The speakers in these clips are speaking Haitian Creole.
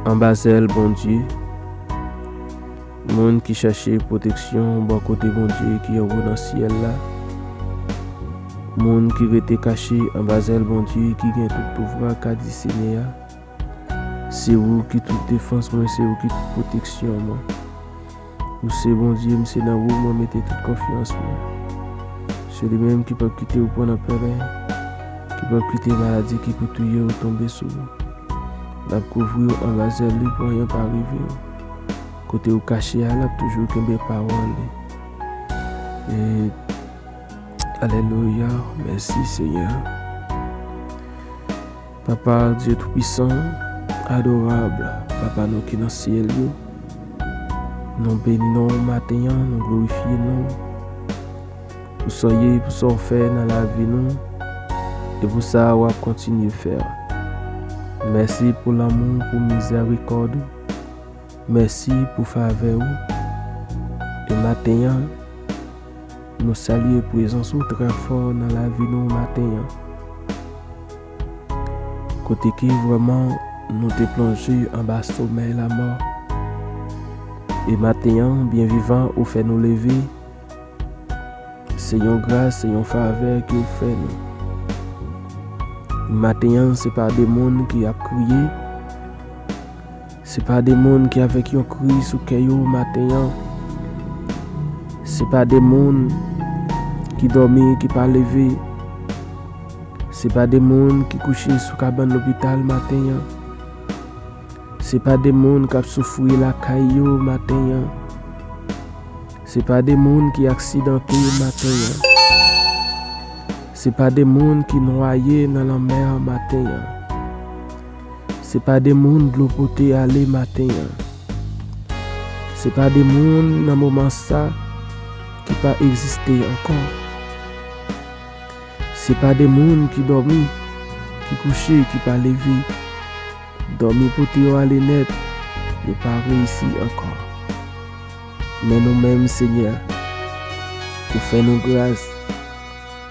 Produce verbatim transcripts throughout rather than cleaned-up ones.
Anba zèl Bondye, moun ki chache pwoteksyon bò kote Bondye ki anwo nan syèl la, moun ki rete kache anba zèl Bondye ki gen tout pouvwa, ka di Senyè a, se ou ki tout defans mwen, se ou ki tout pwoteksyon mwen. Ou se Bondye m, se nan ou mwen mete tout konfyans mwen. Se li menm ki p ap kite w pran nan pèlen, ki p ap kite maladi ki pou touye w tonbe sou ou. L ap kouvri w anba zèl li pou anyen pa rive w. Kote w kache a, l ap toujou kenbe pawòl li. E, alelouya, mèsi Senyè. Papa Dye Toupisan, adorab Papa nou ki nan syèl yo, nou beni non w maten an, nou glorifye non w pou sa w ye, pou sa w fè nan lavi nou, e pou sa w ap kontinye fè. Mèsi pou lanmou, pou mizèrikòd ou. Mèsi pou favè ou. E maten an, nou salye prezans ou trè fò nan lavi nou maten an. Kote ke vrèman nou te plonje anba somèy lamò. E maten an, byen vivan, ou fè nou leve. Se yon gras, se yon favè ke w fè nou. Maten an, se pa de moun ki ap kriye. Se pa de moun ki avèk yon kri sou kè yo maten an. Se pa de moun ki dòmi, ki pa leve. Se pa de moun ki kouche sou kabann lopital maten an. Se pa de moun k ap soufri lakay yo maten an. Se pa de moun ki aksidante maten an. Se pa de moun ki nwaye nan lanmè an maten an. Se pa de moun dlo pote ale maten an. Se pa de moun nan moman sa ki pa egziste ankò. Se pa de moun ki dòmi, ki kouche, ki pa leve. Dòmi pote yo ale nèt, yo pa reyisi ankò. Men nou menm, Senyè, ou fè nou gras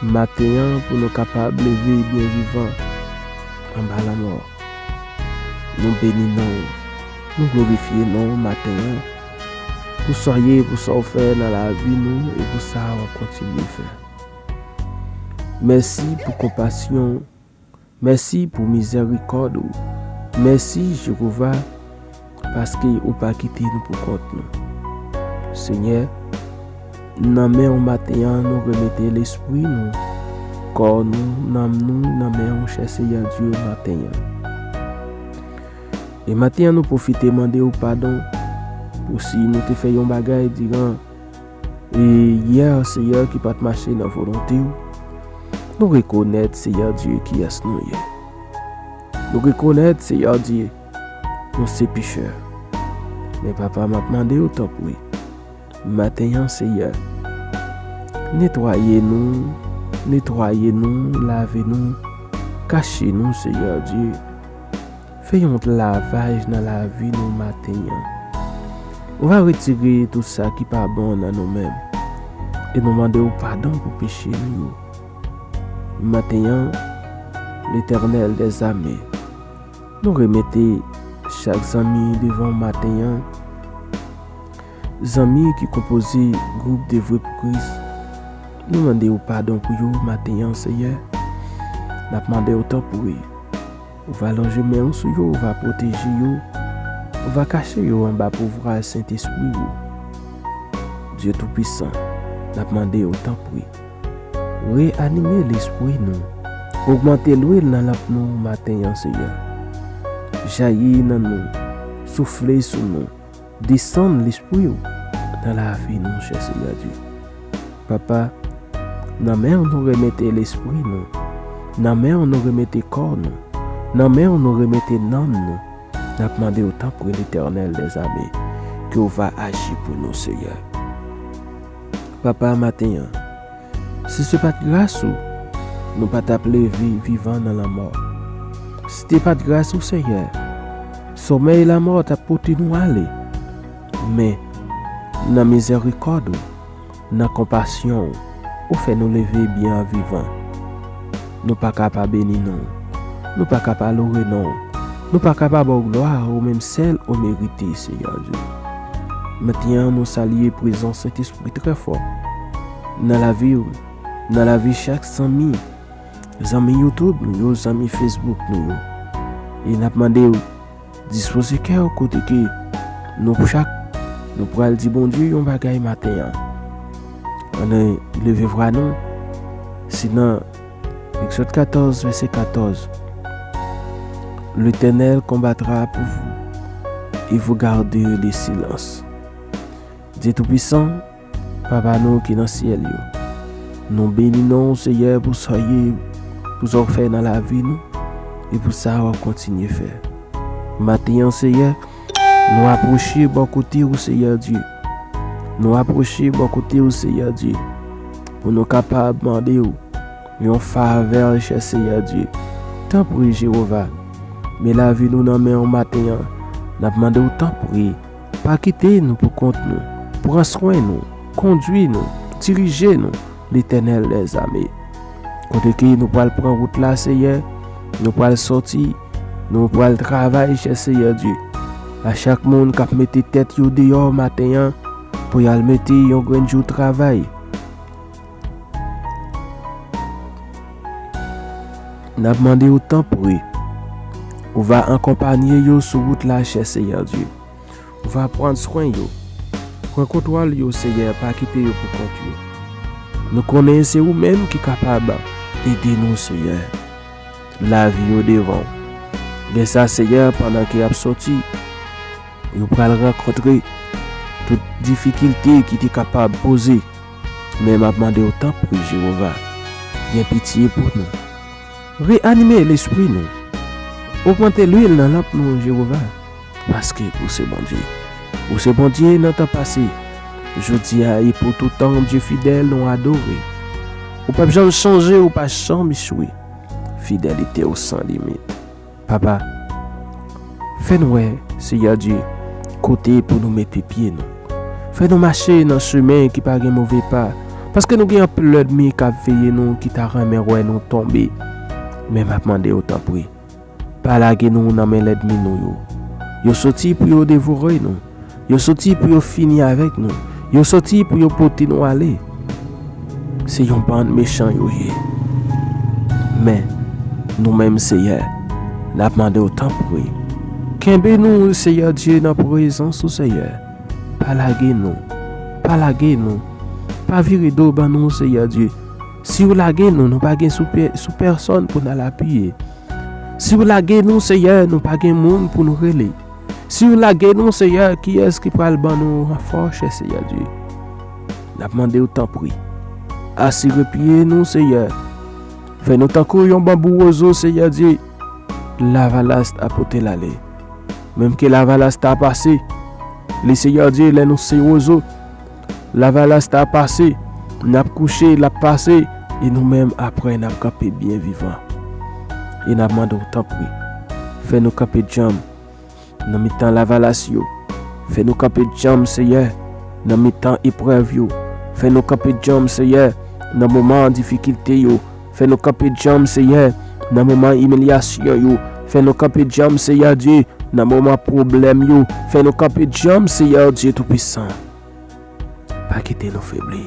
maten an pou nou kapab leve byen vivan anba lanmò. Nou beni non w, nou glorifye non w maten an, pou sa w ye, pou sa w fè nan lavi nou e pou sa w ap kontinye fè. Mèsi pou konpasyon w. Mèsi pou mizèrikòd ou. Mèsi, Jewova, paske ou pa kite nou pou kont nou. Senyè, nan men w maten an, nou remete lespri nou, kò nou, nanm nou nan men w, chè Seyè Dye, maten an. E maten an, nou pwofite mande w padon pou si nou te fè yon bagay diran e yè, Seyè, ki pa t mache nan volonte w. Nou rekonèt, Seyè Dye, kiyès nou ye. Nou rekonèt, Seyè Dye, nou se pechè. Men, Papa, m ap mande w, tanpri, maten an, Seyè, netwaye nou, netwaye nou, lave nou, kache nou, Seyè Dye. Fè yon lavaj nan lavi nou maten an. Ou va retire tout sa ki pa bon nan nou menm. E nou mande w padon pou peche nou yo. Maten an, Letènèl dèzame, nou remete chak zanmi devan w maten an. Zanmi ki konpoze gwoup Devwe pou Kris, nou mande w padon pou yo maten an, Seyè. N ap mande w, tanpri, ou va lonje men w sou yo, ou va pwoteje yo, ou va kache yo anba pouvwa Sentespri w. Dye Toupisan, n ap mande w, tanpri, reyanime lespri nou, ogmante lwil nan lanp nou maten an, Seyè. Jayi nan nou, soufle sou nou, desann lespri w nan lavi nou, chè Seyè Dye. Papa, nan men w nou remete lespri nou, nan men w nou remete kò nou, nan men w nou remete nanm nou. N ap mande w, tanpri, Letènèl dèzame, ke w va aji pou nou, Seyè. Papa, maten an, si se pa t gras ou, nou pa t ap leve vivan nan lanmò. Si te pa t gras ou, Seyè, somèy lanmò t ap pote nou ale. Men, nan mizèrikòd ou, nan konpasyon w, ou fè nou leve byen an vivan. Nou pa ka pa beni non w. Nou pa ka pa loure non w. Nou pa ka pa ba w glwa, ou menm sèl ou merite, Seyè Dye. Maten an, nou salye prezans Sentespri trè fò nan lavi w, nan lavi chak zanmi, zanmi YouTube nou yo, zanmi Facebook nou yo. E n ap mande w, dispoze kè w kote ke nou chak, nou pral di Bondye yon bagay maten an. Ann leve vwa nou, se nan Egzòd katòz, vèsè katòz. L'Éternel combattra pour vous, et vous garderez le silence. Dye Toupisan, Papa nou ki nan syèl yo, nou beni non w, Seyè, pou sa w ye, pou sa w fè nan lavi nou, e pou sa w ap kontinye fè. Maten an, Seyè, nou apwoche bò kote w, Seyè Dye. Nou apwoche bò kote w, Seyè Dye, pou nou kapab mande w yon favè, chè Seyè Dye. Tanpri, Jewova, men lavi nou nan men w maten an. N ap mande w, tanpri, pa kite nou pou kont nou. Pran swen nou, kondui nou, dirije nou, Letènèl dèzame. Kote ke nou pral pran wout la, Seyè, nou pral sòti, nou pral travay, chè Seyè Dye. A chak moun k ap mete tèt yo deyò maten an, pou y al mete yon grenn jou travay, n ap mande w, tanpri, ou va akonpanye yo sou wout la, chè Seyè Dye. Ou va pran swen yo. Pran kontwòl yo, Seyè, pa kite yo pou kont yo. Nou konnen se ou menm ki kapab ede nou, Seyè. Lavi yo devan w. Lè sa, Seyè, pandan ke y ap sòti, yo pral rankontre tout difikilte ki te kapab poze. Men m ap mande w, tanpri, Jewova, gen pitye pou nou. Reanime lespri nou. Ogmante lwil nan lanp nou, Jewova. Paske ou se Bondye. Ou se Bondye nan tan pase, jodi a e pou toutan, Dye fidèl, nou adore. Ou p ap janm chanje, ou pa janm echwe. Fidelite w san limit. Papa, fè n wè, Seyè Dye, kote pou nou mete pye nou. Fè nou mache nan chemen ki pa gen move pa, paske nou gen anpil lènmi k ap veye nou, ki ta renmen wè nou tonbe. Men m ap mande w, tanpri, pa lage nou nan men lènmi nou yo. Yo soti pou yo devore nou. Yo soti pou yo fini avèk nou. Yo soti pou yo pote nou ale. Se yon bann mechan yo ye. Men, nou menm, Seyè, n ap mande w, tanpri, kenbe nou, Seyè Dye, nan prezans ou, Seyè. Pa lage nou. Pa lage nou. Pa vire do ban nou, Seyè Dye. Si w lage nou, nou pa gen sou pè-, sou pèsòn pou n al apiye. Si w lage nou, Seyè, nou pa gen moun pou nou rele. Si w lage nou, Seyè, kiyès ki pral ban nou ranfò, chè Seyè Dye? N ap mande w, tanpri, asire pye nou, Seyè. Fè nou tankou yon banbou wozo, Seyè Dye. Lavalas ta pote l ale. Menm ke lavalas ta pase, li, Seyè Dye, lè nou se wozo, lavalas ta pase, n ap kouche, l ap pase, e nou menm, apre, n ap kanpe byen vivan. E n ap mande w, tanpri, fè nou kanpe djanm nan mitan lavalas yo. Fè nou kanpe djanm, Seyè, nan mitan eprèv yo. Fè nou kanpe djanm, Seyè, nan moman difikilte yo. Fè nou kanpe djanm, Seyè, nan moman imilyasyon yo. Fè nou kanpe djanm, Seyè Dye, nan moman pwoblèm yo. Fè nou kanpe djanm, Seyè Dye Toupisan. Pa kite nou febli.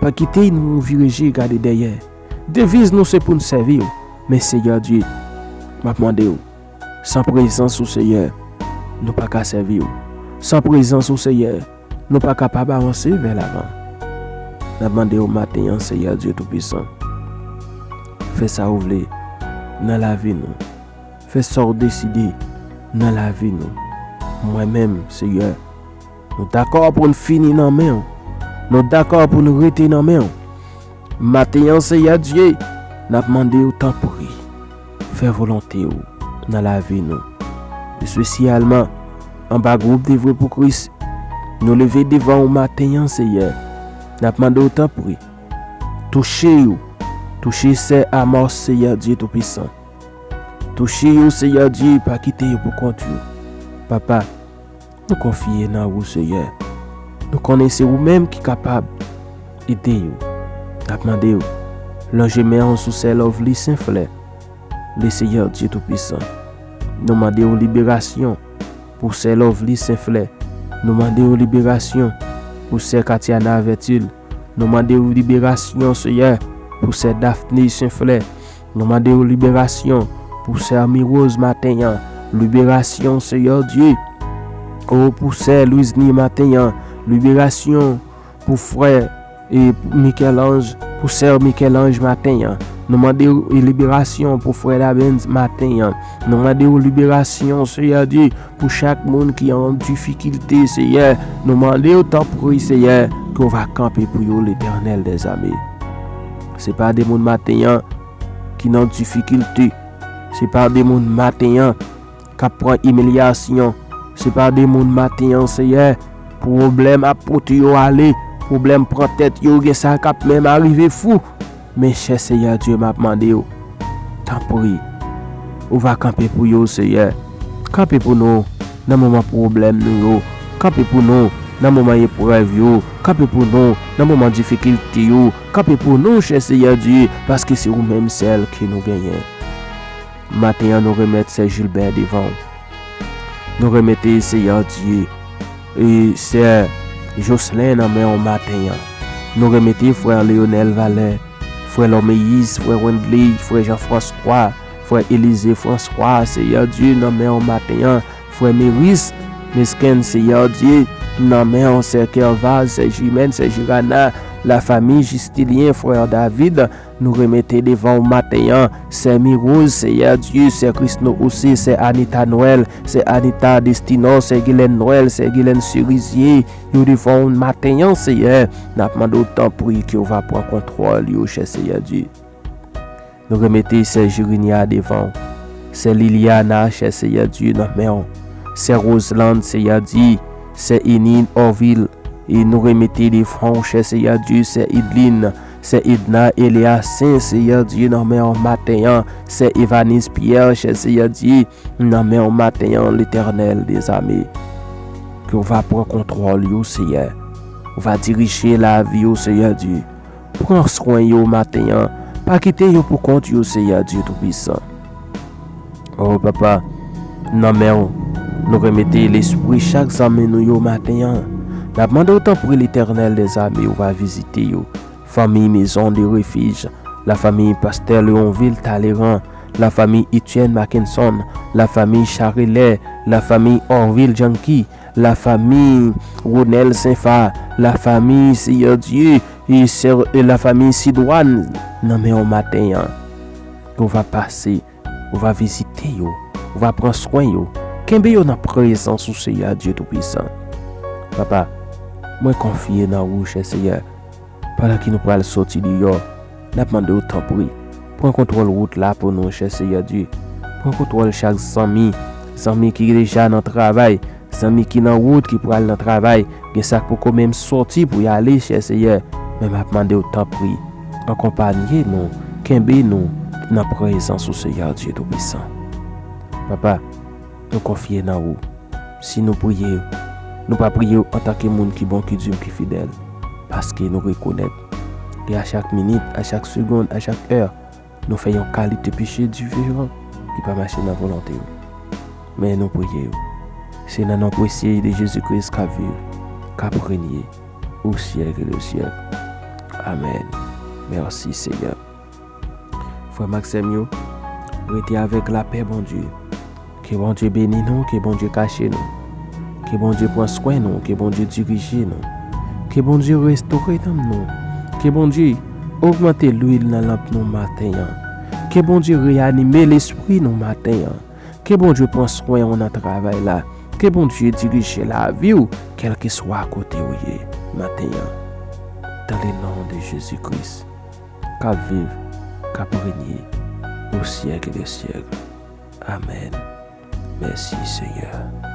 Pa kite nou vire je gade dèyè. Deviz nou se pou n sèvi w. Men, Seyè Dye, m ap mande w, san prezans ou, Seyè, nou pa ka sèvi w. San prezans ou, Seyè, nou pa kapab avanse vè lavan. N ap mande w maten an, Seyè Dye Toupisan, fè sa w vle nan lavi nou. Fè sa w deside nan lavi nou. Mwen menm, Seyè, nou dakò pou n fini nan men w. Nou dakò pou n rete nan men w. Maten an, Seyè Dye, n ap mande w, tanpri, fè volonte w nan lavi nou. Espesyalman, anba gwoup Devwe pou Kris, nou leve devan w maten an, Seyè. N ap mande w, tanpri, touche yo. Touche sè Amòs, Seyè Dye Toupisan. Touche yo, Seyè Dye, pa kite yo pou kont yo. Papa, nou konfye nan ou, Seyè. Nou konnen se ou menm ki kapab ede yo. N ap mande w, lonje men w sou sè Lovely Senflè, le Seyè Dye Toupisan. Nou mande w liberasyon pou sè Lovely Senflè. Nou mande w liberasyon pou sè Katiana Vertul. Nou mande w liberasyon, Seyè, pou sè Daphne Senflè. Nou mande w liberasyon pou sè Mirose maten an. Liberasyon, Seyè Dye. O, pou sè Louisny maten an. Liberasyon pou frè e Michel-Ange, pou sè Michel-Ange maten an. Nou mande w liberasyon pou frè Labens maten an. Nou mande w liberasyon, Seyè Dye, pou chak moun ki an difikilte, Seyè. Nou mande w, tanpri, Seyè, ke w va kanpe pou yo, Letènèl dèzame. Se pa de moun maten an ki nan difikilte. Se pa de moun maten an k ap pran imilyasyon. Se pa de moun maten an, Seyè, pwoblèm ap pote yo ale, pwoblèm pran tèt yo, gen sa k ap menm arive fou. Men, chè Seyè Dye, m ap mande w, tanpri, ou va kanpe pou yo, Seyè. Kanpe pou nou nan moman pwoblèm nou yo. Kanpe pou nou nan moman eprèv yo. Kanpe pou nou nan moman difikilte yo. Kanpe pou nou, chè Seyè Dye, paske se ou menm sèl ke nou genyen. Maten an, nou remèt sè Gilbert devan w. Nou remete, Seyè Dye, e sè Jocelyn nan men w maten an. Nou remete frè Leonel Valè, frè Lòmeyis, frè Wendley, frè Jean François, frè Elize François, Seyè Dye, nan men w maten an. Frè Meris Mesken, Seyè Dye, nan men w, sè Kervaz, sè Jimèn, sè Jirana, lafanmi Jistilyen, frè David, nou remete devan w maten an, sè Miroz, Seyè Dye, sè Krisno Ose, sè Anita Nwèl, sè Anita Destinor, sè Gilèn Nwèl, sè Gilèn Serizye, yo devan w maten an, Seyè. N ap mande w tanpri ke w va pran kontwòl yo, chè Seyè Dye. Nou remete sè Jirinya devan w. Sè Liliana, chè Seyè Dye, nan men w. Sè Roseland, Seyè Dye, sè Enid Orville, e nou remete devan w, chè Seyè Dye, sè Idlin, sè Edna Eliasen, Seyè Dye, nan men w maten an. Sè Evanis Pierre, chè Seyè Dye, nan men w maten an, Letènèl dèzame. Ke w va pran kontwòl yo, Seyè. Ou va dirije lavi yo, Seyè Dye. Pran swen yo maten an. Pa kite yo pou kont yo, Seyè Dye Toupisan. O Papa, nan men w, nou remete lespri chak zanmi nou yo maten an. N ap mande w tanpri, Letènèl dèzame, ou va vizite yo. Fanmi Maison de Refuge, lafanmi pastè Leonville Talleyrand, lafanmi Etienne Mackenson, lafanmi Charelais, lafanmi Orville Janky, lafanmi Ronel Senfa, lafanmi Seyè Dye, e sè, e lafanmi Sidwan, nan men w maten an. Ou va pase, ou va vizite yo, ou va pran swen yo. Kenbe yo nan prezans ou, Seyè Dye Toupisan. Papa, mwen konfye nan ou, chè Seyè, pandan ke nou pral soti deyò, n ap mande w tanpri, pran kontwòl wout la pou nou, chè Seyè Dye. Pran kontwòl chak zanmi, zanmi ki deja nan travay, zanmi ki nan wout, ki pral nan travay, gen sa k poko menm soti pou y ale, chè Seyè. Men m ap mande w tanpri, akonpanye nou, kenbe nou nan prezans ou, Seyè Dye Toupisan. Papa, nou konfye nan ou. Si nou priye, nou pa priye w antanke moun ki bon, ki di, ki fidèl, paske nou rekonèt ke a chak minit, a chak segonn, a chak è, nou fè yon kalite peche diferan ki pa mache nan volonte w. Men nou priye w. Se nan non presye de Jezi Kris k ap viv, k ap renye o syèk de syèk. Amèn. Mèsi, Seyè. Frè m ak sè m yo, rete avèk lapè Bondye. Ke Bondye beni nou, ke Bondye kache nou. Ke Bondye pran swen nou, ke Bondye dirije nou. Ke Bondye restore nanm nou. Ke Bondye ogmante lwil nan lanp nou maten an. Ke Bondye reyanime lespri nou maten an. Ke Bondye pran swen w nan travay la. Ke Bondye dirije lavi w, kèlkeswa kote w ye maten an. Dans le nom de Jésus-Christ, k ap viv, k ap renye o syèk de syèk. Amèn. Mèsi, Seyè.